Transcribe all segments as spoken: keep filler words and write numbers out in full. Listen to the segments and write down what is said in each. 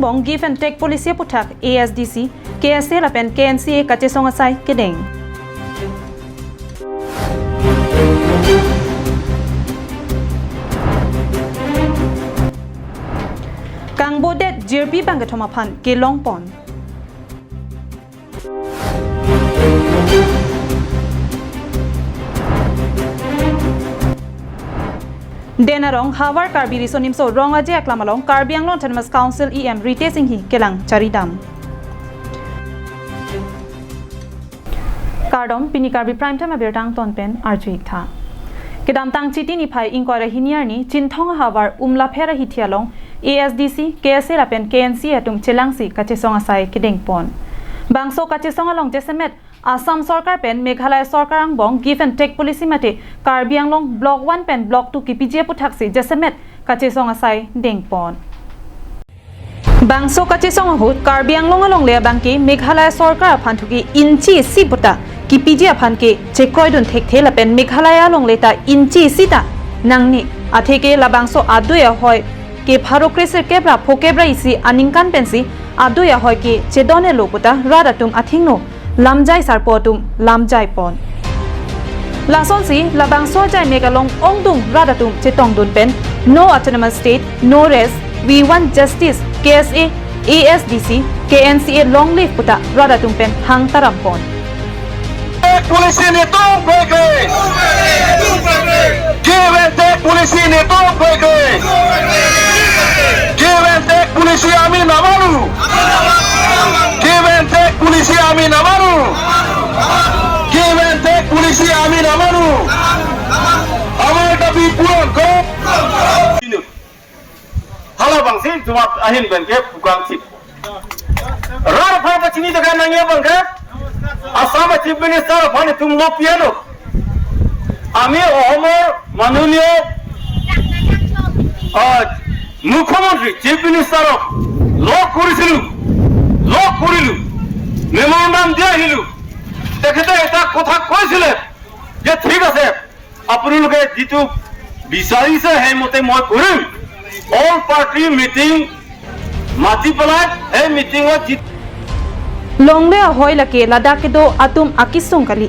angbong give and take policy aputhak A S D C, K S A lapen K N C A kachesong asai kedeng. Kangbodet jirpi bangkethom aphan kelongpon. Den arong havar Karbi Riso Nimso Rong Aje Aklam along Karbi Anglong Autonomous Council E M Ritesh Enghi kelang charidam. Kardom, pini Karbi Prime Time abirta angton pen arju-ik tha. Kedamtang Chiti niphai ingkoi ra hini arni Chinthong ahavar Umlapher ahithi along A S D C, K S A lapen K N C A atum chelangsi kachesong asai kedengpon. Bangso kachesong along jasemet Assam Sorkar pen Meghalaya Sorkar angbong give and take policy mate Karbi Anglong Block one pen Block two kipiji aputhaksi jasemet kachesong asai dengpon. Bangso kachesong ahut Karbi Anglong alongle abangke Meghalaya Sorkar aphan thuki inchi isi puta kipiji aphan ke chekroidun thekthe lapen Meghalaya alongle ta inchi isi ta nangne, atheke labangso adui ahoi ke pharo kresirkep ra phokep ra isi aningkan pensi adui ahoi ke chedon-elo puta rat atum athengno lamjai sarpo atum lamjaipon. Lasonsi labangso ajai mek along ongdung rat atum chetongdun pen, "No Autonomous State, no rest, we want justice, K S A, A S D C, K N C A long live" puta rat atum pen hang tarampon. Take policy netum kwekwe. Give and take policy netum kwekwe. Give and take policy ami namanu. Give and take policy ami namanu. Give and take policy ami namanu. Amar dabi puran koro. Hala bangsi jumat ahin bangke pukang chip. Rar aphan pachini jaga nangya bangke. Assam Chief Minister aphan itum lo piano. Ami Ohomor manuniyo, ah, Mukhyamantri, Chief Minister-ok log korisilu, log korilu, memorandum dia hilu. Tekhete eta kotha koisile je thik ase, আপোনালোকে যিটো বিচাৰিছে সেইমতে মই কৰিম। All party meeting মাতি পেলাই সেই মিটিঙত যি Longle ahoi lake ladak kedo atum akesung kali.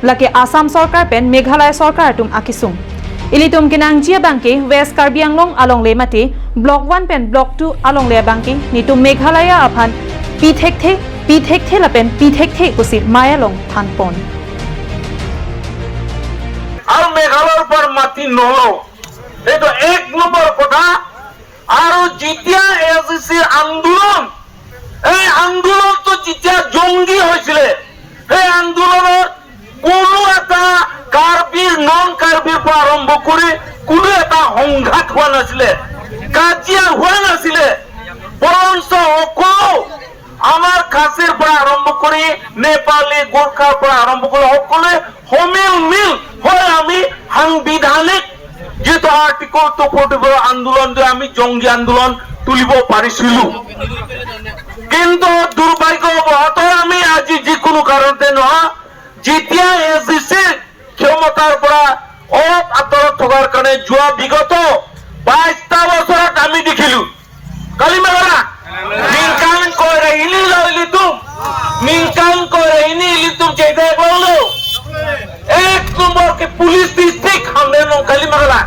Lake Assam Sorkar pen Meghalaya Sorkar atum akesung. Ilitum kenangji abangke West Karbi Anglong alongle mate Block one pen Block two alongle abangke netum Meghalaya aphan pi thekthe, pi thekthe lapen pi thekthe pusi mei along thanpon. আৰু মেঘালয়ৰ পৰা মাটি নলওঁ, এইটো এক নম্বৰ কথা। আৰু যেতিয়া এ জি চিৰ আন্দোলন, এই আন্দোলনটো যেতিয়া জংগী হৈছিলে, সেই আন্দোলনত কোনো এটা কাৰ্বিৰ, নন কাৰ্বিৰ পৰা আৰম্ভ কৰি কোনো এটা সংঘাত হোৱা নাছিলে, কাজিয়া হোৱা নাছিলে, বৰঞ্চ সকলো আমাৰ খাচীৰ পৰা আৰম্ভ কৰি নেপালী, গোৰ্খাৰ পৰা আৰম্ভ কৰি সকলোৱে সমিল মিল হৈ আমি সাংবিধানিক যিটো আৰ্টিকল টু ফৰ্টি ফ'ৰ আন্দোলনটো আমি জংগী আন্দোলন তুলিব পাৰিছিলো। কিন্তু দুৰ্ভাগ্যবশতঃ আমি আজি যিকোনো কাৰণতে নহয়, যেতিয়া এ জি চি ক্ষমতাৰ পৰা অলপ আঁতৰত থকাৰ কাৰণে যোৱা বিগত বাইশটা বছৰত আমি দেখিলো, Kalimagala, ningkan koira hini lo ilitum, ningkan koira hini ilitum chedak lo lo. Ek number ke police district hamre nong Kalimagala.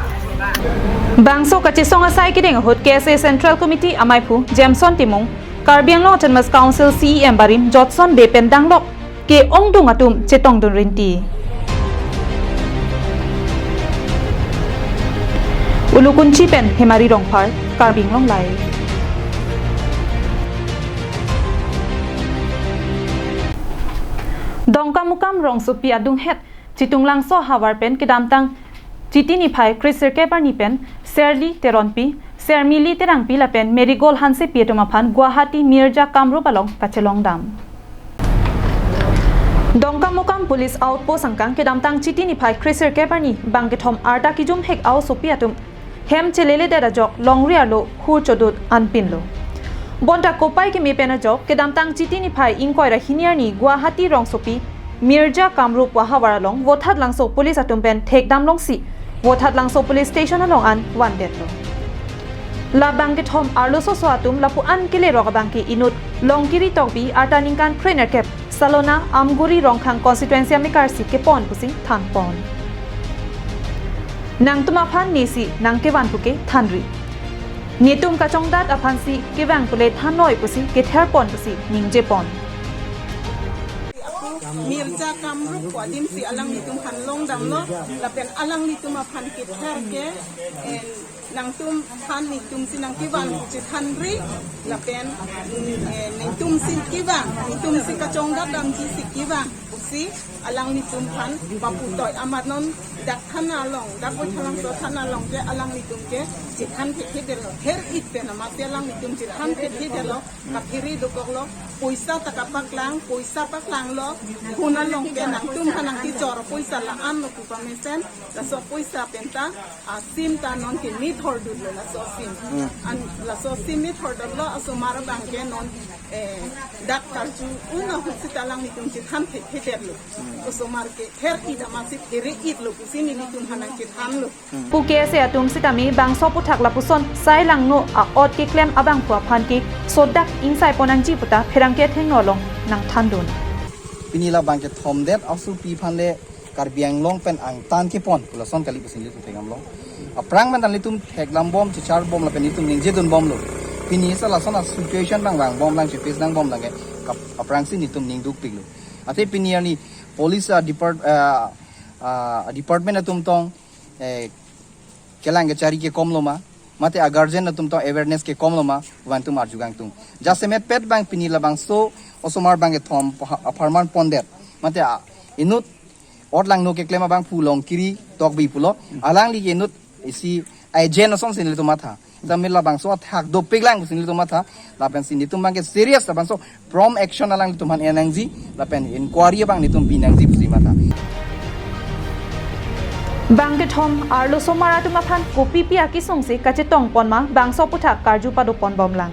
Bangso kachesong asai kedeng ahut K S A Central Committee amaiphu Jameson Timung, Karbi Anglong Autonomous Council C E M barim Jotson Bey pen danglok ke-ongdung atum chetongdun rinti. Ulukunchi pen Hemari Rongphar, Karbi Anglong Live. Dongkamukam rongsopi adunghet Chitunglangso ahavar pen kedamtang Chiti niphai kresirkep arni pen Serli Teronpi, Sermili Terangpi lapen Marigold Hansepi atum aphan Guwahati Mirja Kamrup along kachelongdam. Dongkamukam Police Outpost angkang kedamtang Chiti niphai kresirkep arni bangkethom arta kijumhek a-osopi atum hem cheleledet ajok longri arlo hur chodut anpinlo. Bonta kopai keme pen ajok kedamtang Chiti niphai ingkoi ra hini arni Guwahati rongsopi Mirja Kamrup ahavar along Vothatlangso Police atum pen thekdam longsi Vothatlangso Police Station along an vandetlo. Labang kethom arlososo atum lapu-an kelerok abangke inut Longkiri Tokbi arta ningkan krenerkep Salona Amguri Rongkhang constituency amekarsi kepon pusi thanpon. Nangtum aphan nesi nangkevan puke thanri. Netum kachongdat aphansi kevang pule thannoi pusi ketherpon pusi ningjepon. Mirza Kamrup pu adimsi alanglitum aphan longdamlo, lapen alanglitum aphan kether ke, eh, nangtum aphan netumsi nangkevan pusi thanri, lapen, mm, eh, netumsi kevang, netumsi kachongdat damjisi kevang pusi alanglitum aphan paputoi amat non dak thana along, dak Baithalangso thana along ke alanglitum ke chethan thekthedetlo, her-it pen amatsi alanglitum chethan thekthedetlo, kaphere dokoklo, poisa ta kapaklang, poisa paklanglo, phone along ke nangtum aphan nangkechor poisa la-anlo pu pamesen, laso poisa penta, ah, sim ta non ke methor dutlo laso sim. Hmm. An laso sim methor dutlo, osomar abangke non, eh, dak karju un ahut sita alanglitum chethan thekthedetlo. Hmm. Osomar ke her-it amatsi phere-itlo pusi nelitum aphan nangchethanlo. Pu K S A atum sitame bangso aphuthak lapuson sai langno a-ot keklem abangphu aphan ke sodak ingsaipon nangji puta pherangke athengno along nangthandun. Pini labang kethom det asopi aphan le Karbi Anglong pen angtan kepon pu lason kali pusi nelitum theklonglo. Aphrang pen ta nelitum theklambom, chicharbom lapen nelitum ningjedunbomlo. Pini sa lason a-situation abang vangbomlang, chipis nangbomlang ke kap-, aphrangsi nelitum ning dukpiklo. Athe pini arni police a-depart-, ah, ah, department atum tong, eh, kelang kechari kekomlo ma, mate a-guardian atum tong awareness kekomlo ma, vantum arjugangtung. Jasemet pet abang pini labangso osomar abang kethom pha-, apharman pondet. Mate a-, inut ot langno keklem abangphu Longkiri Tokbi pulo, alangli ke inut isi agent asonsi nelitum matha. Tame labangso athak dopiklang pusi nelitum matha, lapensi nelitum abangke serious labangso prompt action alanglitum aphan en nangji, lapen inquiry abang nelitum bi nangji pusi matha. Bang kethom arlosomar atum aphan kopipi akesungsi kachetongpon ma bangso aphuthak karju padoponbomlang.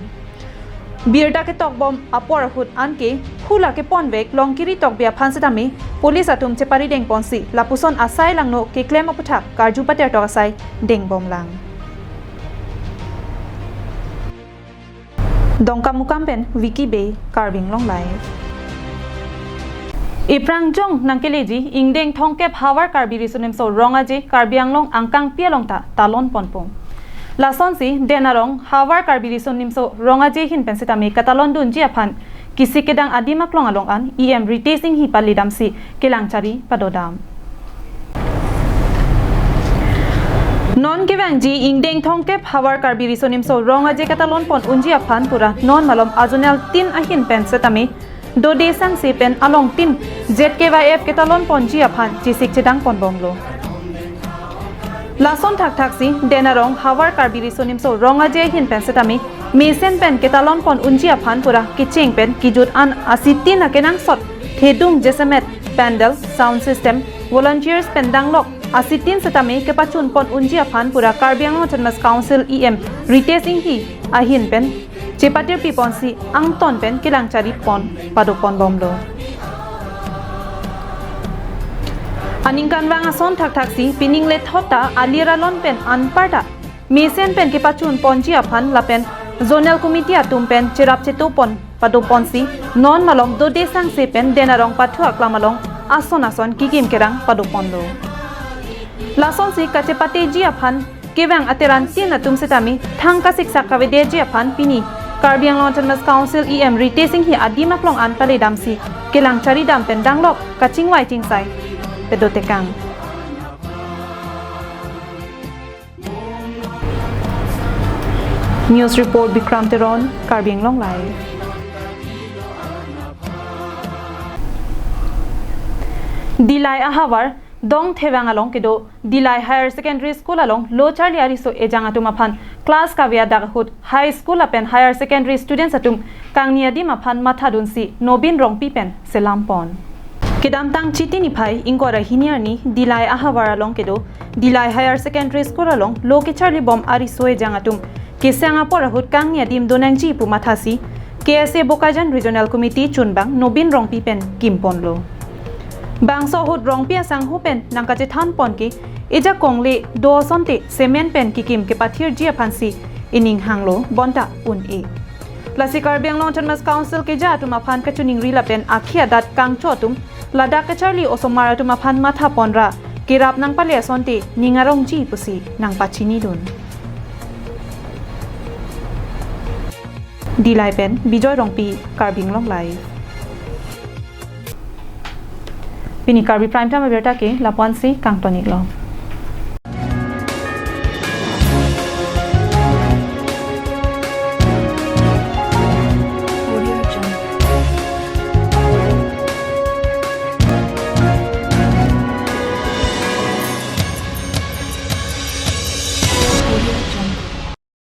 Birta ketokbom apor ahut anke hula keponvek Longkiri Tokbi aphan sitame police atum cheparidengponsi lapuson asai langno keklem aphuthak karju patertok asai dengbomlang. Dongkamukam pen Vicky Bey, Karbi Anglong Live. Iprangjong nangkeleji ingdeng thomkep Havar Karbi Riso Nimso Rong Aje Karbi Anglong angkangpi along ta talonponpo. Lasonsi Den Arong Havar Karbi Riso Nimso Rong Aje ahin pen sitame katalondunji aphan kesik kedang adim aklong along an E M Ritesh Enghi pale damsi kelangchari padodam. Non kevangji ingdeng thomkep Havar Karbi Riso Nimso Rong Aje katalonpon unji aphan pura non malom a-zonal tin ahin pen setame dode sangse pen along tin Z K Y F ketalonponji aphan chesik chedangponbomlo. Lason thakthaksi Den Arong Havar Karbi Riso Nimso Rong Aje ahin pen setame mesen pen ketalonpon unji aphan pura kecheng pen kejut an asitin akenangsot thedung jasemet pandal, sound system, volunteers pen danglok asitin setame kepachunpon unji aphan pura Karbi Anglong Autonomous Council E M Ritesh Enghi ahin pen chepatirpiponsi angton pen kelangcharipon padoponbomlo. Aningkanvang ason thakthaksi pining lethot ta alir alon pen anparta mesen pen kepachunponji aphan lapen zonal committee atum pen cherap chetopon padoponsi non malom dode sangse pen Den Arong pathu aklam along ason ason kekim kerang padoponlo. Lasonsi kachepateji aphan kevang ateran tin atum setame thang kasiksak kavedeji aphan pini Karbi Anglong Autonomous Council E M Ritesh Enghi adim aklong an pale damsi kelangcharidam pen danglok kachingvai chingsai padotekang. News report Bikram Teron, Karbi Anglong Live. Dillai ahavar Dongthevang along kedo Dillai Higher Secondary School along lo charli ariso ejang atum aphan class kave adak ahut high school lapen higher secondary students atum kangni adim aphan mathadunsi Nobin Rongpi pen selampon. Kedamtang Chiti niphai ingkoi ra hini arni Dillai ahavar along kedo Dillai Higher Secondary School along lo kecharlibom ariso ejang atum kesang apor ahut kangni adim donangji pu mathasi K S A Bokajan Regional Committee chunbang Nobin Rongpi pen kimponlo. Bangso ahut Rongpi asangho pen nangkachethanpon ke ejakong le do asonte cement pen kekim kepathirji aphansi ining hanglo bonta un-e. Lasi Karbi Anglong Autonomous Council keja atum aphan kachiningri lapen akhei adat kangcho atum ladak kacharli osomar atum aphan matha ponra kerap nangpale asonte ning arongji pusi nangpachinidun. Dillai pen Bijoy Rongpi, Karbi Anglong Live. Pini Karbi Prime Time abirta ke lapu-ansi kangton-iklo.